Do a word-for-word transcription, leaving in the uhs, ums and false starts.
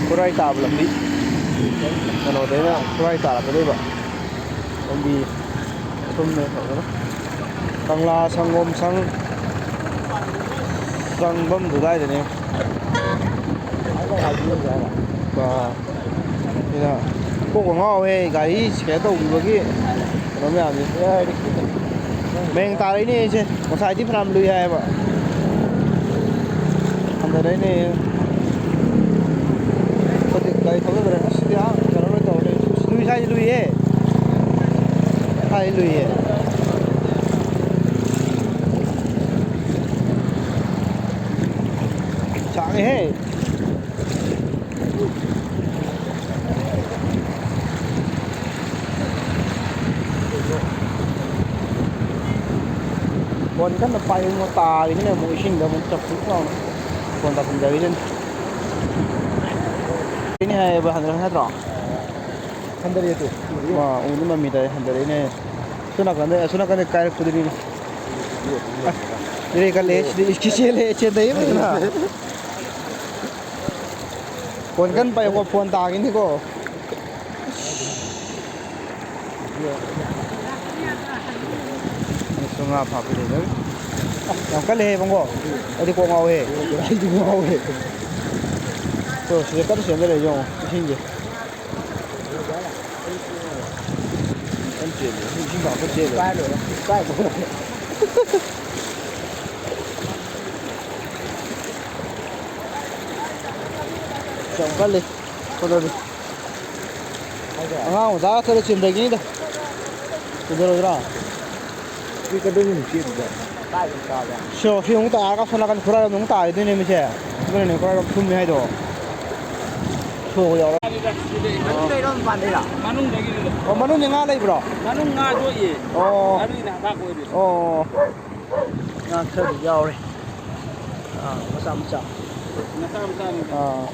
ꯈꯨꯔꯥꯏ ꯇꯥꯕ ꯂꯝꯕꯤ꯫ ꯀꯩꯅꯣꯗꯩꯅ ꯈꯨꯔꯥꯏ ꯇꯥꯔꯛꯀꯗꯣꯏꯕ꯫ ꯂꯝꯕꯤ ꯑꯗꯨꯝꯅꯦ ꯇꯧꯗꯅ꯫ ꯀꯪꯂꯥ ꯁꯪꯒꯣꯝ ꯁꯪ ꯆꯪꯐꯝꯗꯨ ꯑꯗꯨꯋꯥꯏꯗꯅꯦ꯫ ꯑꯥ꯫ ꯁꯤꯗ ꯀꯣꯛꯀ ꯉꯥꯎꯋꯦ ꯒꯥꯔꯤ ꯀꯩꯅꯣ ꯇꯧꯈꯤꯕꯒꯤ꯫ ꯀꯩꯅꯣ ꯃꯌꯥꯝꯁꯦ꯫ ꯃꯌꯦꯡ ꯇꯥꯔꯛꯏꯅꯦ ꯑꯩꯁꯦ꯫ ꯉꯁꯥꯏꯗꯤ ꯐꯅꯌꯥꯝ ꯂꯨꯏ ꯍꯥꯏꯌꯦꯕ꯫ ꯍꯟꯊꯔꯛꯏꯅꯦ꯫ ꯍꯧꯖꯤꯛ ꯒꯥꯔꯤ ꯊꯧꯖꯗ꯭ꯔꯦ꯫ ꯑꯁ, ꯁꯤꯗꯤ ꯑꯥ ꯀꯩꯅꯣ ꯂꯣꯏ ꯇꯧꯔꯦ꯫ ꯂꯨꯏ ꯁ꯭ꯋꯥꯏꯗꯤ ꯂꯨꯏꯌꯦ꯫ ꯁ꯭ꯋꯥꯏꯗꯤ ꯂꯨꯏꯌꯦ꯫ ꯁꯥꯡꯉꯦꯍꯦ꯫ ꯐꯣꯟ ꯀꯟꯅ ꯄꯥꯏ ꯑꯃꯨꯛ ꯇꯥꯔꯤꯃꯤꯅ ꯑꯃꯨꯛ ꯏꯁꯤꯡꯗ ꯑꯃꯨꯛ ꯆꯞ ꯆꯞ ꯂꯥꯎꯅ ꯐꯣꯟ ꯇꯥꯁꯤꯟꯖꯔꯤꯁꯤꯅꯤ꯫ ꯏꯅꯦ ꯍꯥꯏꯌꯦꯕ ꯍꯟꯗꯛ ꯅꯠꯇ꯭ꯔꯣ? ꯍꯟꯗꯔꯛꯑꯦ ꯇꯨ꯫ ꯑꯥ, ꯎꯗꯤ ꯃꯃꯤ ꯇꯥꯏ, ꯍꯟꯗꯔꯛꯏꯅꯦ꯫ ꯑꯁꯣꯝ ꯅꯥꯀꯟꯗ, ꯑꯁꯣꯝ ꯅꯥꯀꯟꯗ ꯀꯥꯏꯔꯛꯄꯗꯨꯅꯤꯅꯦ꯫ ꯑꯁ, ꯕ꯭ꯔꯦꯛꯀ ꯂꯩ, ꯁꯤꯗꯤ ꯏꯁꯀꯤ ꯆꯦꯜꯂꯦ, ꯆꯦꯟꯊꯩ ꯑꯃꯗꯨꯅ꯫ ꯐꯣꯟ ꯀꯟꯅ ꯄꯥꯏꯌꯨꯀꯣ, ꯐꯣꯟ ꯇꯥꯈꯤꯅꯤꯀꯣ꯫ ꯃꯤꯁꯨ ꯉꯥ ꯐꯥꯕ ꯂꯩꯗꯧꯔꯤ꯫ ꯑꯁ, ꯌꯥꯝ ꯀꯜꯂꯦꯍꯦ ꯏꯕꯨꯡꯉꯣ꯫ ꯑꯩꯗꯤ ꯀꯣꯛ ꯉꯥꯎꯋꯦ꯫ ꯑꯩꯗꯤ ꯉꯥꯎꯋꯦ꯫ ꯇꯣ, ꯁꯤꯗ ꯀꯟꯅ ꯆꯦꯟꯊꯔꯛꯏꯁꯦ ꯌꯦꯡꯉꯣ, ꯏꯁꯤꯡꯁꯦ꯫ ꯀꯟꯅ ꯆꯦꯜꯂꯤ꯫ ꯏꯁꯤꯡ ꯆꯥꯎꯈꯠ ꯆꯦꯜꯂꯤ꯫ ꯌꯥꯝ ꯀꯜꯂꯤ꯫ ꯀꯩꯅꯣꯗꯤ꯫ ꯑꯉꯥꯡ ꯃꯆꯥ ꯈꯔ ꯆꯦꯟꯊꯈꯤꯅꯤꯗ꯫ ꯆꯦꯟꯊꯔꯣꯏꯗ꯭ꯔꯥ? ꯁꯤ ꯀꯗꯣꯝꯗꯅꯣ ꯆꯦꯜꯂꯤꯗꯣ? ꯁꯣ-, ꯁꯤ ꯑꯃꯨꯛ ꯇꯥꯔꯒ ꯁꯣꯝ ꯅꯥꯀꯟ ꯈꯨꯔꯥꯏꯔꯣꯝꯗ ꯑꯃꯨꯛ ꯇꯥꯈꯤꯗꯣꯏꯅꯦ ꯃꯤꯁꯦ꯫ ꯑꯗꯨꯅꯅꯦ ꯈꯨꯔꯥꯏꯔꯣꯝ ꯊꯨꯝꯃꯤ ꯍꯥꯏꯗꯣ꯫ ꯁꯣ ꯌꯥꯎꯔ-, ꯃꯅꯨꯡꯗꯩꯔꯣ ꯃꯄꯥꯟꯗꯩꯔꯣ? ꯃꯅꯨꯡꯗꯒꯤꯅꯤꯗ꯫ ꯑꯣ, ꯃꯅꯨꯡꯗ ꯉꯥ ꯂꯩꯕ꯭ꯔꯣ? ꯃꯅꯨꯡ ꯉꯥ ꯌꯣꯛꯏꯌꯦ꯫ ꯑꯣ꯫ ꯑꯗꯨꯒꯤꯅꯦ ꯍꯥꯕꯥꯛ ꯑꯣꯏꯔꯤꯁꯦ꯫ ꯑꯣ꯫ ꯉꯥ ꯈꯔꯗꯤ ꯌꯥꯎꯔꯦ꯫ ꯑꯥ, ꯃꯆꯥ ꯃꯆꯥ꯫ ꯃꯆꯥ ꯃꯆꯥꯅꯤꯗ꯫ ꯑꯥ꯫